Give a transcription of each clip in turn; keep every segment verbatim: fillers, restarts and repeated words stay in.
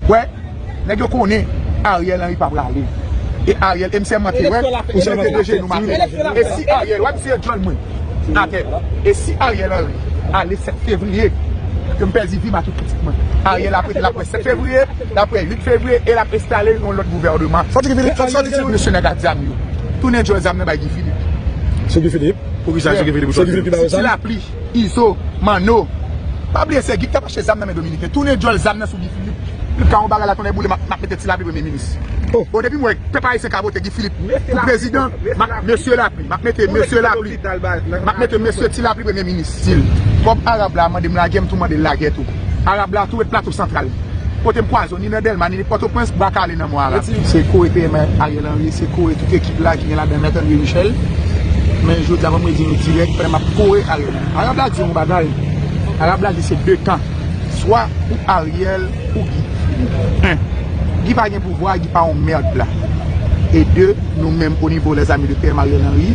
Wè, nèg yo konnen Ariel Henry pa prale. E Ariel, e m sèmante, wè, m mete de jenou m atè. E si Ariel, wè, m se John mwen atè. E si Ariel Henry ale sèt fevriye, ke m pèdi vi m a tout pitit mwen. Ariel ap rete, l ap wè sèt fevriye, l ap wè uit fevriye, e l ap enstale yon lòt gouvènman. Sòti ki Filip, sòti, sòti ki Filip. Mesye nèg ak zam yo. Tounen djòl zam nan bay Guy Philippe. Sou Guy Philippe? Poukisa sou Guy Philippe? Sou Guy Philippe ki ba yo zam? Ti Lapli, Izo, Manno. Pa bliye se Guy k t ap achte zam nan men Dominiken. Tounen djòl zam nan sou Guy Philippe. Li ka yon bagay la tounen boule, m ap, m ap mete Ti Lapli premye minis. Oh. Bon, depi m wè pèp ayisyen ka vote Guy Philippe pou prezidan, m ap, mesye Lapli, m ap mete mesye Lapli, m ap mete mesye Ti Lapli premye minis. Stil. Kòb Arab la mande m lagè, m tou mande l lagè tou. Arab la tou ret Plato Santral. Kote m kwaze w, ni nan Dèlma, ni Pòtoprens, bwa kale nan mwen Arab. Se kore P M Ariel Henry, se kore tout ekip la ki gen ladan Mèt André Michel. Men jodi a, ban m di nou dirèk, pandan m ap kore Ariel Henry. Arab la di yon bagay. Arab la di se de kan. Swa ou Ariel ou Guy. En, Guy pa gen pouvwa, Guy pa yon mèd la. E de, nou menm o nivo Lèzami de P M Ariel Henry,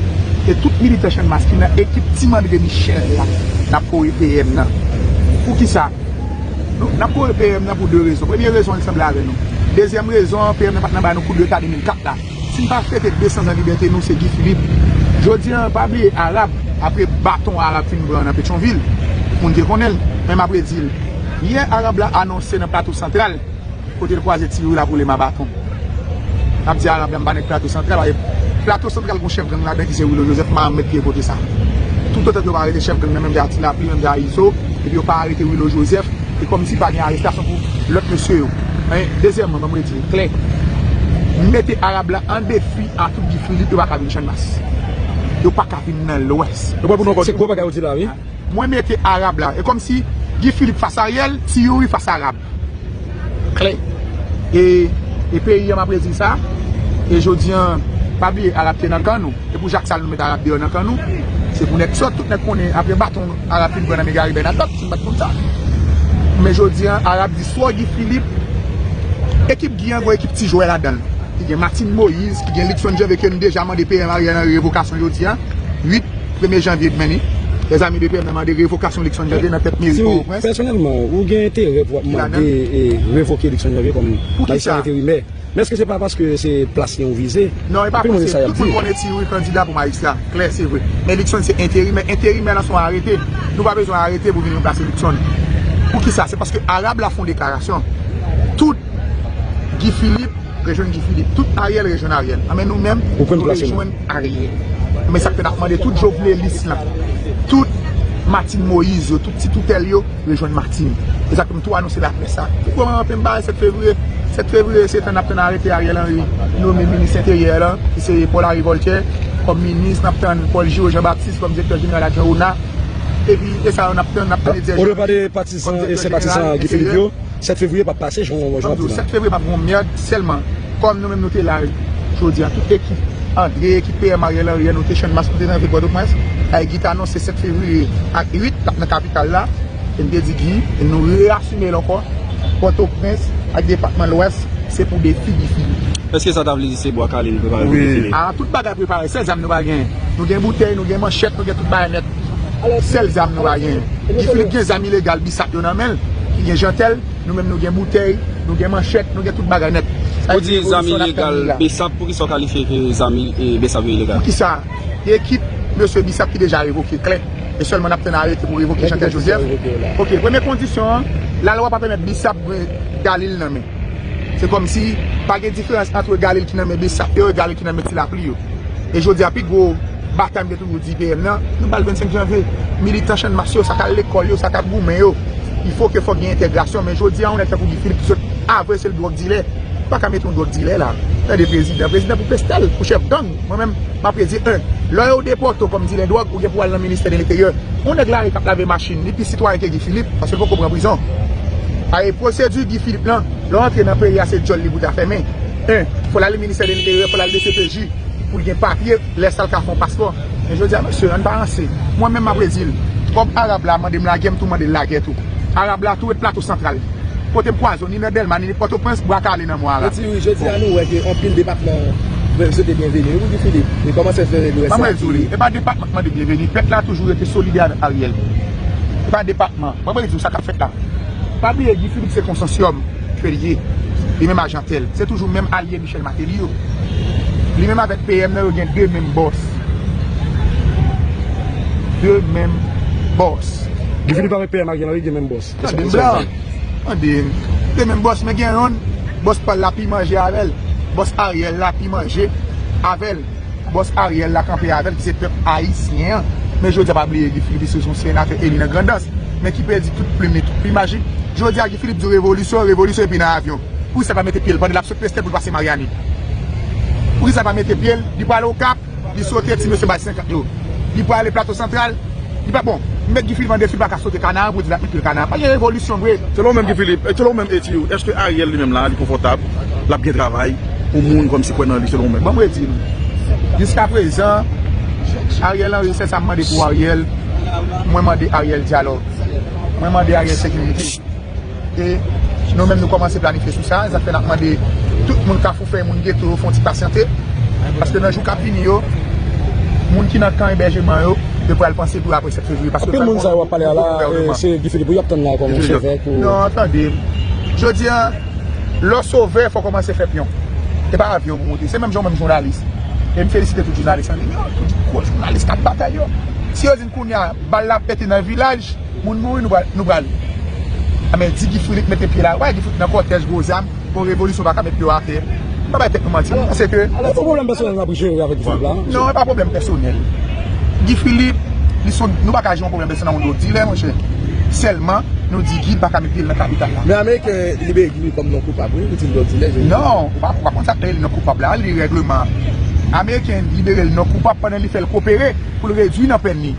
e tout militan Channmas ki nan ekip Team André Michel la, n ap kore P M nan. Poukisa? Nou, n ap kore P M nan pou de rezon. Premye rezon, li sanble avè nou. Dezyèm rezon, P M nan pa t nan ba nou koudeta de mil kat la. Si n pa fete de san zan libète nou, se Guy Philippe. Jodi a, pa bliye Arab, apre baton Arab fin pran nan Petyonvil, moun te konnen l, men m ap redi l. Yè, Arab la anonse nan Plato Santral, kote l kwaze Ti Wi la boule m a baton. N ap di Arab la, m pa nèg Plato Santral, paske Plato Santral gon chèf gang ladan ki se Willo Joseph, m a met pye kote sa. Toutotan ke yo pa arete chèf gang nan, menm jan a Ti Lapli, menm jan a Izo, epi yo pa arete Willo Joseph, e kòmsi pa gen arestasyon pou lòt mesye yo. Men, dezyèmman, ban m redi l klè. M mete Arab la an defi a tout Guy Philippe, yo pa ka vin Channmas. Yo pa ka vin nan Lwès. Yo pral pou nou ankò, se gwo bagay ou di la, wi. Mwen mete Arab la. E kòmsi Guy Philippe fas Ariel, Ti Youri fas Arab. Klè. E, e peyi an, m ap redi sa. E jodi an, pa bliye, Arab te nan kan nou. E pou Jaksal nou met Arab deyò nan kan nou. Se pou nèg sòt, tout nèg konnen, apre baton Arab fin pran nan men Gary Bernadotte, si m pa t konn sa. Men jodi an, Arab di swa Guy Philippe, ekip Guy an, gon ekip ti jwè ladan l. Ki gen Martine Moïse, ki gen Luckson Janvier, ke n deja mande P M Ariel Henry revokasyon jodi an. Uit, premye janvye demen ni. Lèzami de P M nan mande revokasyon Luckson Janvier nan tèt meri Pòtoprens. Pèsonèlman, ou gen enterè pou w ap mande, e, revoke Luckson Janvier kòm majistra enterimè? Men èske se pa paske se plas li an ou vize? Non, e pa paske tout moun konnen Ti Youri kandida pou majistra. Klè, se vre. Men Luckson se enterimè. Enterimè lan se yon arete. Nou pa bezwen arete pou vin ranplase Luckson. Poukisa? Se paske Arab la fè yon deklarasyon. Tout Guy Philippe rejwenn Guy Philippe. Tout Ariel rejwenn Ariel. Anben nou menm, nou rejwenn Ariel. Men sa k fè n ap mande tout Jovenelis lan, tout Martine Moïse yo, tout ti toutèl yo, rejwenn Martine. E sa ke m tou anonse laprès sa. Pou kòman anpe m bay sèt fevriye? Sèt fevriye, se tan n ap tann arete Ariel Henry nome minis enteryè lan, ki se Paul Harry Voltaire, kòm minis, n ap tann Paul Giraud Jean Baptiste kòm direktè jeneral adjwen ona. Epi, e sa yo n ap tann, n ap tann Edyè Jean Baptiste kòm direktè jeneral enteryè. Sèt fevriye p ap pase, jan w ap di la. Sèt fevriye p ap gen yon mèd, sèlman kòm nou menm nou te la jodi a, tout ekip André, ekip P M Ariel Henry, nou te Channmas, nou te nan vil Pòtoprens. Ay Guy t anonse sèt fevriye ak uit, l ap nan kapital la. E n te di Guy, e nou reyasime l ankò, Pòtoprens ak depatman Lwès, se pou defi Guy Philippe. Èske sa ta vle di se bwa kale nou prepare pou Guy Philippe? A, tout bagay prepare, sèl zam nou pa genyen. Nou gen boutèy, nou gen manchèt, nou gen tout bagay nèt. Sèl zam nou pa genyen. Guy Philippe gen zam ilegal Bisap yo nan men l, ki gen Jeantel, nou menm nou gen boutèy, nou gen manchèt, nou gen tout bagay nèt. Ou di zam ilegal Bisap, poukisa w kalifye ke zam i-, e, Bisap yo ilegal? Poukisa? Gen ekip mesye Bisap ki deja revoke klè. E sèlman n ap tann arete pou revoke Jeantel Joseph. Ok, premye kondisyon an, lalwa pa pèmèt Bisap gen gal li nan men. Se kòmsi pa gen diferans ant galil ki nan men Besap yo e galil ki nan men Ti Lapli yo. E jodi a, pi gwo batay m te toujou di P M nan, nou ba l vennsenk janvye. Militan Channmas yo, sa k al lekòl yo, sa k ap goumen yo, il faut que fòk gen entegrasyon. Men jodi a, yon nèg tankou Guy Philippe ki sot avwe se l dwòg dilè. Ou pa ka mete yon dwòg dilè la. Tande prezidan. Prezidan pou peste l, pou chèf gang. Mwen menm, m ap redi, en, lè yo depòte w kòm dilè dwòg, ou gen pou w al nan ministè de lenteryè. Yon nèg lari k ap lave machin, li pi sitwayen ke Guy Philippe, paske l poko pran prizon. Paske pwosedi Guy Philippe lan, lè w antre nan peyi a, se djòl li pou ta fèmen. En, fò l al ministè de lenteryè, fò l al D C P J, pou l gen papye, lè sa l ka fè yon paspò. Men jodi a, mesye, ann pa ranse. Mwen menm, m ap redi l. Kòb Arab la mande m lagè, m tou mande l lagè tou. Arab la tou ret Plato Santral. Kote m kwaze w, ni nan Dèlma, ni Pòtoprens, bwa kale nan mwen Arab. Jodi, jodi a, nou wè ke anpil depatman sete byenveni wi pou Guy Philippe. Li kòmanse fè Lwès la. Ban m redi w li. E pa depatman k mande byenveni. Pèp la toujou rete solidè avèk Ariel. E pa depatman. Ban m redi w sa k ap fèt la. Pa bliye, Guy Philippe se konsosyòm ke l ye. Li menm a Jeantel. Se toujou menm alye Michel Martelly yo. Li menm avèk P M nan, yo gen de menm bòs. De menm bòs. Guy Philippe avèk P M Ariel Henry gen menm bòs. Tande m blan. Tande m. De menm bòs, men gen yonn, bòs pa l la pi manje avè l. Bòs Ariel la pi manje avè l. Bòs Ariel la kanpe avè l, ki se pèp ayisyen an. Men jodi a, pa bliye Guy Philippe se yon senatè eli nan Grandans, men ki pèdi tout plim li, tout plimaj li. Jodi a, Guy Philippe di w revolisyon, revolisyon epi nan avyon. Poukisa l pa mete pye l pandan l ap sot Pestèl pou l pase Maryani? Poukisa l pa mete pye l? Li pral Okap, li sote ti mesye bay senkant yo. Li prale Plato Santral, li pa bon. Mèt Guy Philippe an defi pa ka sote Kanaran pou di l ap met pye l Kanaran. Pa gen revolisyon vre. Selon ou menm Guy Philippe, e, selon ou menm Etiyou, èske Ariel li menm la, li konfòtab, l ap gen travay, yon moun kòmsi kwè nan li selon ou menm? Ban m redi nou. Jiskaprezan, Ariel Henry, sèl sa m mande pou Ariel, mwen mande Ariel dyalòg. Mwen mande Ariel sekirite. E nou menm nou kòmanse planifye sou sa, sa fè n ap mande tout moun Kafou Fèy, moun geto yo, fè yon ti pasyante. Paske nan jou k ap vini yo, moun ki nan kan ebèjeman yo, yo pral panse pou yo apre sèt fevriye. Paske anpil moun sa yo w ap pale a la, e, se Guy Philippe yo ap tann la kòm yon sovè pou... Non, tande m. Jodi a, lè w sovè, fò w kòmanse fè pyon. E pa avyon pou monte. Se menm jan w menm jounalis. E m felisite tout jounalis an, yo, tout gwo jounalis k ap batay yo. Si yo di n kounye a, bal la ap pete nan vilaj, moun mouri, nou pral, nou pral. A, men di Guy Philippe mete pye la. Wè, Guy Philippe nan kòtèj gwo zam, bon, revolisyon pa ka met pye w atè. M pa bay tèt nou manti, non, paske... Alò, se yon pwoblèm pèsonèl n ap jere avèk Guy Philippe la? Non, e pa pwoblèm pèsonèl. Guy Philippe, li son, nou pa ka jere yon pwoblèm pèsonèl yon dwòl dilè, monchè. Sèlman, nou di Guy pa ka met pye l nan kapital la. Men Ameriken libere Guy kòm non koupab, wi, li di l dwòl dilè, je... Non, ou pa, ou pa konn sa k rele non koupab la, li règleman. Ameriken libere l non koupab pandan li fè l kopere pou l redui nan pèn li.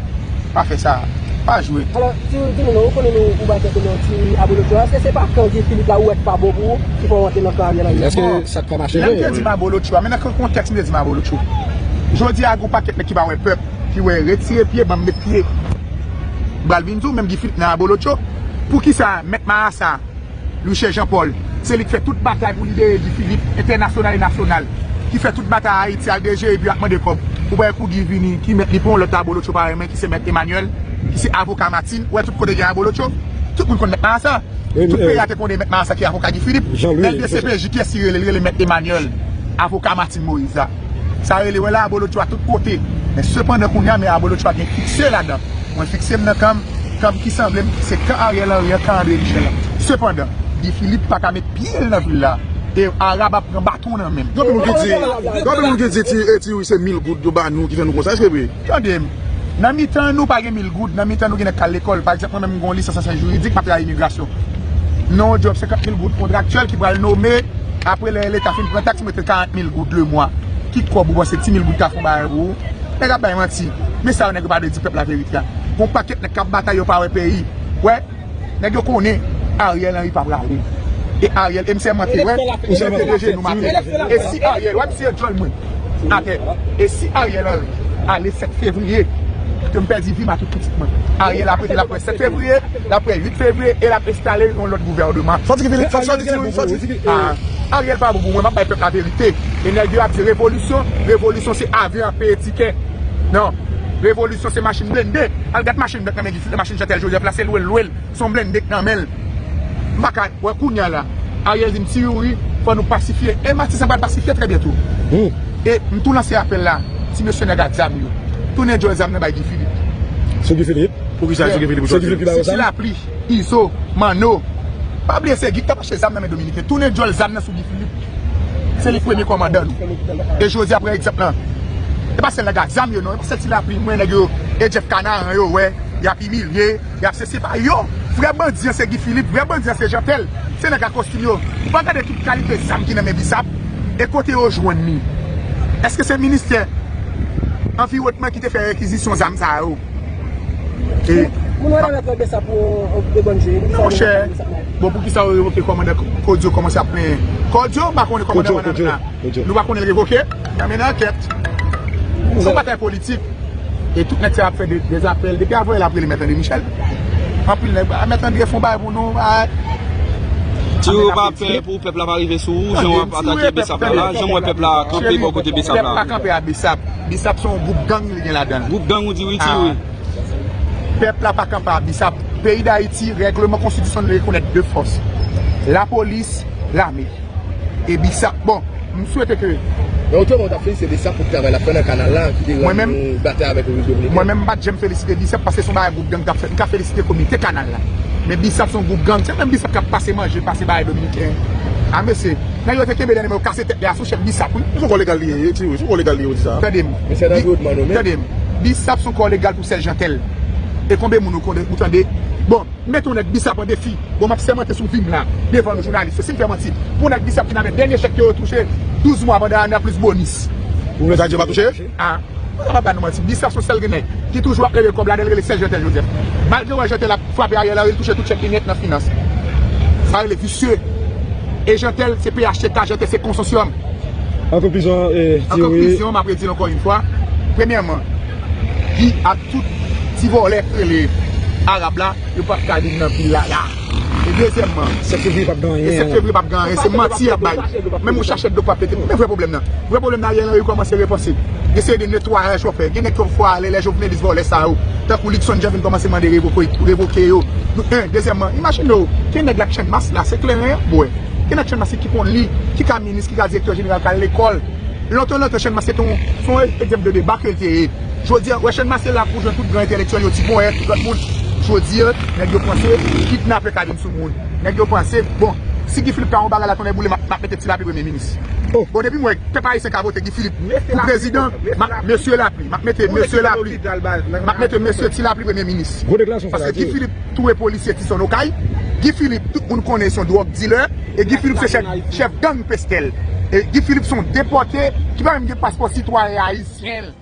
Pa fè sa. Pa jwe. Alò, di, di nou non, ou konnen nou, ou bay tèt ou nan ti abolotcho a. Èske se pa kan Guy Philippe la ou wè k pa bon pou ou, ki fè w antre nan kan Ariel Henry? Èske sa t ka mache vre? Lè m te di m abolotcho a, men nan ki kontèks m te di m abolotcho? Jodi a, gon pakèt nèg ki pa wè pèp, ki wè retire pye, ban m met pye. M pral vin di w, menm Guy Philippe nan abolotcho. Poukisa Mèt Marasa, Louis Jean Paul, se li k fè tout batay pou libere Guy Philippe, entènasyonal e nasyonal, ki fè tout batay Ayiti al deje epi ap mande kòb. Ou pa wè kou Guy vini, ki mèt li pran yon lòt abolotcho parèy mwen, ki se mèt Emmanuel, ki se avoka Martine. Ou wè tout kote gen abolotcho, tout moun konn mèt Marasa. Tout peyi a te konnen mèt Marasa ki avoka Guy Philippe. Lè l de C P J, kiyès ki rele l? Li rele mèt Emmanuel, avoka Martine Moïse la. Sa rele, wè la, abolotcho a tout kote. Men sepandan, kounye a, men abolotcho a gen fikse ladan. Mwen fikse m nan kan m, kan m ki sanble m, se kan Ariel Henry an, kan André Michel la. Sepandan, Guy Philippe pa ka met pye l nan vil la. E Arab ap pran baton nan men l. Gen anpil moun ki di, gen anpil moun ki di ti, e ti wi se mil goud yo ba nou ki fè nou konsa, èske vre? Tande m. Nan mitan nou pa gen mil goud, nan mitan nou gen nèg k al lekòl. Pa egzanp, mwen menm m gen yon lisans an syans jiridik, m ap travay imigrasyon. Nan yon djòb senkant mil goud kontraktyèl ki pral nome, apre lè Leta fin pran taks, m rete karant mil goud lemwa. Ki kòb ou panse ti mil goud ka fè yon bagay pou ou? Nèg ap bay manti. Men sa yo nèg yo pa vle di pèp la verite a. Gon pakèt nèg k ap batay yo pa wè peyi. Wè, nèg yo konnen Ariel Henry pa prale. E Ariel, e m sèmante, wè, m sèmante de jenou m atè. E si Ariel, wè, m siye djòl mwen atè. E si Ariel Henry ale sèt fevriye, ke m pèdi vi m a tout pitit mwen. Ariel ap rete, l ap pran sèt fevriye, l ap pran uit fevriye, e l ap enstale yon lòt gouvèneman. Fò di ki Philippe, fò di ki, fò di ki. Ah, Ariel pa bon pou mwen, m ap bay pèp la verite. E nèg yo ap di revolisyon, revolisyon se avyon ap peye tikè. Non, revolisyon se machin blende. Al gad machin blende nan men Guy Philippe, machin Jeantel Joseph la, se lwe l, lwe l. Se yon blende k nan men l. M pa ka wè kounye a la. Ariel di m ti youri, fò nou pasifye. E Matisan pral pasifye trè byento. E m tou lanse apèl la. Ti mesye nèg ak zam yo, tounen djòl zam nan bay Guy Philippe. Sou Guy Philippe? Poukisa sou Guy Philippe? Se Guy Philippe ki ba yo zam? Ti Lapli, Izo, Manno. Pa bliye se Guy k t ap achte zam nan men Dominiken. Tounen djòl zam nan sou Guy Philippe. Se li k premye kòmandan nou. E jodi a pran egzanp lan. E pa sèl nèg ak zam yo non. E pa sèl Ti Lapli, mwen nèg yo, e Jeff Kanaran yo, wè, y ap imilye. Y ap se, se pa yo. Vrè bandi an se Guy Philippe, vrè bandi an se Jeantel. Se nèg a kostim yo. Ou pa gade tout kalite zam ki nan men Bisap? E kote yo jwenn li? Èske se ministè anviwònman ki te fè rekizisyon zam sa yo? E moun wè nan mèt Bisap pou de bòn je. Monchè, bon, poukisa yo revoke kòmandan Kodyo kòmanse ap plenyen? Kodyo, m pa konnen kòmandan Kodyo, Kodyo. Nou pa konnen l revoke? N a mennen ankèt. Se yon batay politik. E tout nèg sa ap fè de, de apèl. Depi avan l ap rele Mèt André Michel. Anpil nèg, ah, Mèt André fè yon bagay pou nou, ah. Ti yo pa pè pou pèp la pa rive sou ou, jan w ap atake Besap la, la, jan w wè pèp la kanpe bò kote Besap la. Pèp pa kanpe a Besap. Besap se yon gwoup gang li gen ladan l. Gwoup gang ou di wi, ti wi. Pèp la pa kanpe a Besap. Peyi Dayiti, règleman konstitisyon l rekonèt de fòs. Lapolis, lame. E Bisap, bon, m swete ke... Men otreman, w t ap felisite Bisap pou travay l ap fè nan kanal la, ki te rann nou batay avèk Repiblik Dominikèn. Mwen menm, m pa t janm felisite Bisap paske se yon bagay gwoup gang t ap fè. M ka felisite komite kanal la. Men Bisap se yon gwoup gang. Se menm Bisap k ap pase manje, pase bagay dominiken. A mesye, nèg yo te kenbe dènye men yo kase tèt li a sou chèf Bisap, wi. Se yon kò legal li ye, ti wi, se yon kò legal li ye, w di sa. Tande m. Mesye nan gwo dman nou, men. Tande m. Bisap se yon kò legal pou Sèl Jantèl. E konbe moun ou konn, ou tande? Bon, m mete yon nèg Bisap an defi. Bon, m ap sèmante sou vi m la, devan nou jounalis yo, si m fè manti, pou yon nèg Bisap ki nan men dènye chèk ke yo touche, douz mwa pandan ane a plis bonis. Ou vle sa di yo pa touche? A, mwen pa ba nou manti, Bisap se sèl nèg ki toujou ap leve kòb la, lè l rele Sèl Jantèl Joseph. Malgre w wè Jantèl ap frape Ariel Henry, l touche tout chèk li nèt nan finans. Sa rele visye. E Jantèl se P H T K, Jantèl se konsosyòm. An konklizyon, e, An konklizyon, m ap redi l ankò yon fwa. Premyèman, Guy ak tout ti vòlè k rele Arab la, yo p ap ka vin nan vil la la. E dezyèmman, sèt fevriye p ap gen anyen. E sèt fevriye p ap gen anyen, se manti y ap bay. Menm yon chachèt do p ap pete. Men vrè pwoblèm nan. Vrè pwoblèm nan, Ariel Henry kòmanse repanse. Eseye de netwayaj w ap fè. Gen nèg k ap fwa ale, lè jovenelis vòlè sa yo. Tankou Luckson Jean vin kòmanse mande revoke, revoke yo. Nou, en, dezyèmman, imajine w, gen nèg la k Channmas la, se kleren y ap bwè. Gen nèg Channmas ki konn li, ki ka minis, ki ka direktè jeneral, k al lekòl. Lontan, lontan, Channmas se te yon, se yon egzanp de debak ke l te ye. Jodi a, wè Channmas se la pou jwenn tout gran entèlektyèl yo, ti ponyèt, tout lòt moun. Jodi a, nèg yo panse kidnapè ka vin sou moun. Nèg yo panse, bon, si Guy Philippe ta yon bagay la, tonnè boule, m ap, m ap mete Ti Lapli premye minis. Bon, depi m wè pèp ayisyen ka vote Guy Philippe pou prezidan, m ap, mesye Lapli, m ap mete mesye Lapli, m ap mete mesye Ti Lapli premye minis. Paske Guy Philippe touye polisye Tison Okay. Guy Philippe, tout moun konnen se yon dwòg dilè. E Guy Philippe se chèf, chèf gang Pestèl. E Guy Philippe se yon depòte ki pa menm gen paspò sitwayen ayisyen.